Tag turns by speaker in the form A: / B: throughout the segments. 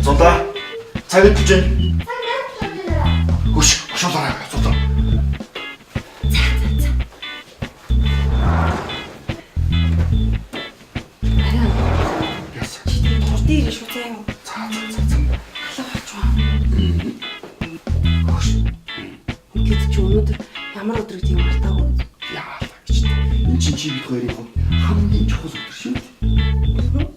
A: Зулаа. Цаг идэж байна. Хөш, хошуулаарай. Зулаа.
B: Арай.
A: Яс.
B: Чи тэгээд хурдан ирээ шүү заа юу.
A: За за за за.
B: Халаа болчихваа.
A: Хөш.
B: Ингээд чи өнөөдөр ямар өдөр гэдгийг мартаагүй.
A: Яалаа гэж. Энэ чинь чи бид хоёрын хувьд хамгийн чухал өдөр шүү дээ.
B: Хараа заа юу.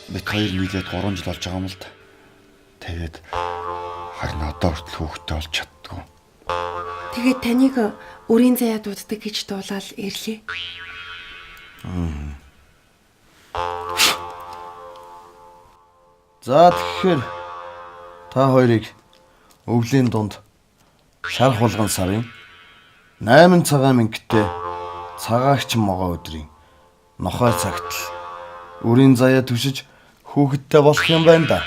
A: Бид хоёр нийлээд 3 жил болж байгаа юм л да. Тэгээд харин одоо хүртэл хүүхэдтэй болж чаддгүй.
B: Тэгээд таныг өрийн заяа дууддаг гэж дуулаад ирлээ.
C: За тэгэхээр та хоёрыг өвлийн дунд шар хулган сарын 8 цагаан мингтэй цагаагч могоо өдрийн нохой цагт л үрийн заяа түшиж хүүхэдтэй болох юм байна да.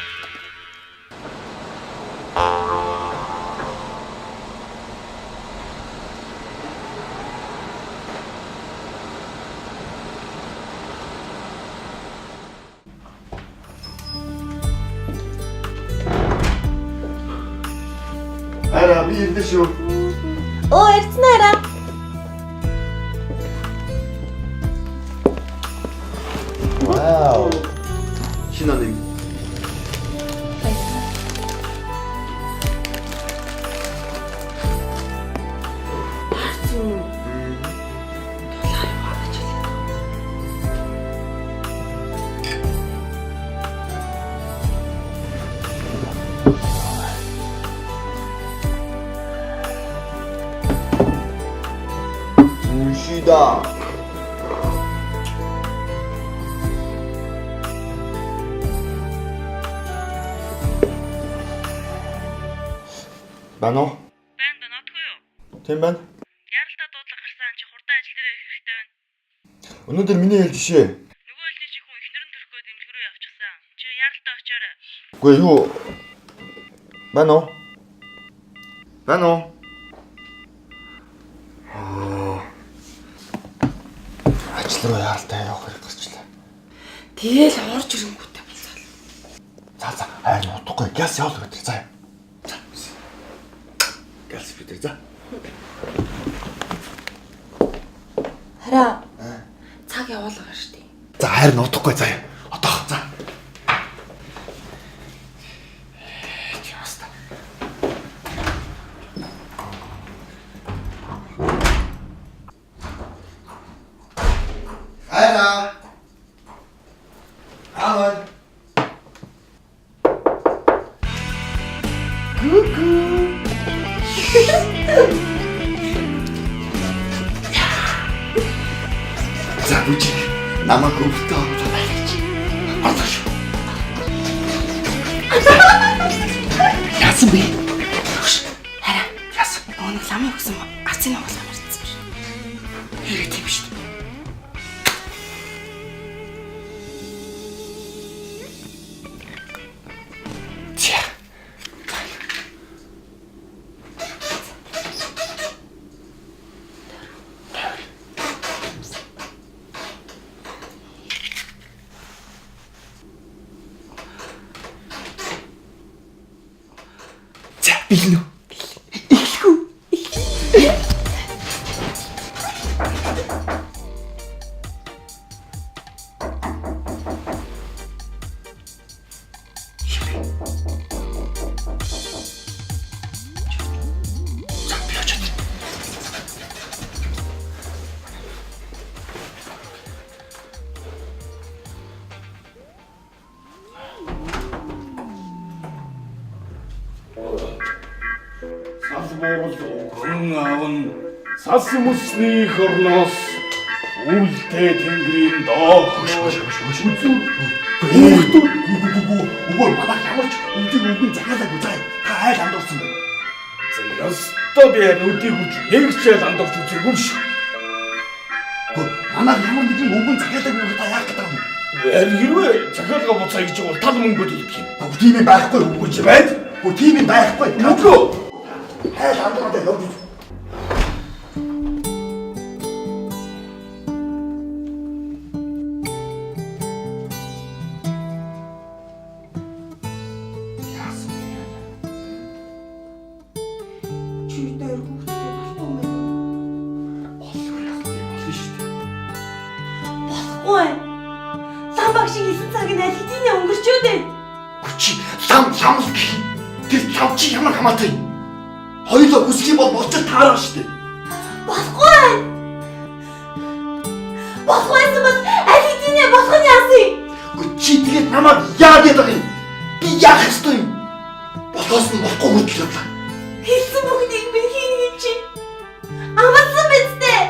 A: Араа би ирдэ шүү.
B: Оо ирсэн арай.
C: Вау.
A: Шинэ нэг.
B: Таарсан юм уу? Дулаа яваа гэж хэлээ.
C: Үншидаа.
A: Байна уу?
D: Байна да нотгүй юу?
A: Тийм байна.
D: Яралтай дуудлага гарсан чи хурдан ажил дээр ирэх хэрэгтэй байна.
A: Өнөөдөр миний ээлж жишээ.
D: Нөгөө ээлжийн чи хүн эхнэр нь төрөх гээд эмнэлэг рүү явчихсан. Чи яралтай очиорой.
A: Үгүй юу? Байна уу? Байна уу? Аа. Ажил руу яаралтай явах хэрэг гарчлаа.
B: Тэгээл орж ирэнгүүтээ буцаал.
A: За за, хайр утгагүй. Гяс явал өдөр заа. За. Гяс бид за.
B: Хараа. Цаг явуулгаа шүү дээ.
A: За хайр нутахгүй заа. Одоо за. Яаста.
C: Хайра. Аавал.
A: За бүжиг. Намайг өвдөө оруулаад айлч. Орлоо шүү. Яасан бэ?
B: Хараа.
A: Яасан?
B: Нөгөө нэг ламын өгсөн ацын угалаа мартсан биш. Хэрэг тийм шүү дээ.
A: За. За, бэлнэ үү? Эхлэх үү? За, би очоод.
E: Буурал өгөн аав нь сас мөсний их орноос үлдээ тэнгэрийн доо хөш үзүү.
A: Үгүй манайх ямар ч өвдийг өвгөн захиалаагүй заа. Та айл андуурсан байна.
E: За ёстой би харин өдийг үрж нэг ч айл андуурч үзээгүй шүү.
A: Үгүй манайх ямар нэгэн өвгөн захиалаагүй та яах гэдэг юм?
E: Харин хэрвээ захиалга буцаа гэж бол тал мөнгөд төлөх юм.
A: Үгүй тийм юм байхгүй.
E: Үгүй чи байд.
A: Үгүй тийм юм байхгүй.
E: Үгүй.
A: Айл андуураад явж.
B: Чи хоёр хүүхэдтэй болохгүй юм байна.
A: Болно болно шүү дээ.
B: Болохгүй байна. Лам багш хэлсэн цаг нь аль хэдийн өнгөрчөөд байна.
A: Үгүй чи лам лам л гэх. Тэр лам чи ямар хамаатай юм? Хоёулаа хүсэх юм бол болчих таараа шүү дээ.
B: Болохгүй байна. Болохгүй байсан бол аль хэдийн болох нь яасан юм?
A: Үгүй чи тэгээд намайг яа гэдэг байгаа юм? Би яах ёстой юм? Болохоос нь болохгүй хүртэл явлаа.
B: Хэлсэн бүхнийг би хийнэ гэж чи. Амласан биз дээ.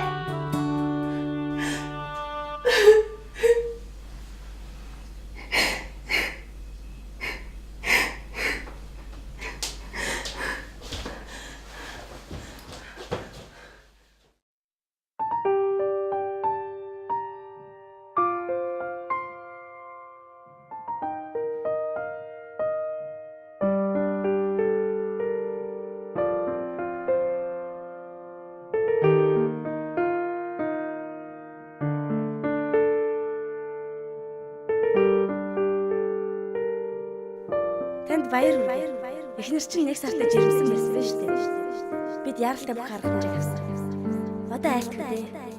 F: Танд баяр хүргэе. Эхнэр чинь нэг сартай жирэмсэн байсан шүү дээ. Бид яаралтай бүх арга хэмжээг авсан. Одоо айлтгүй дээ.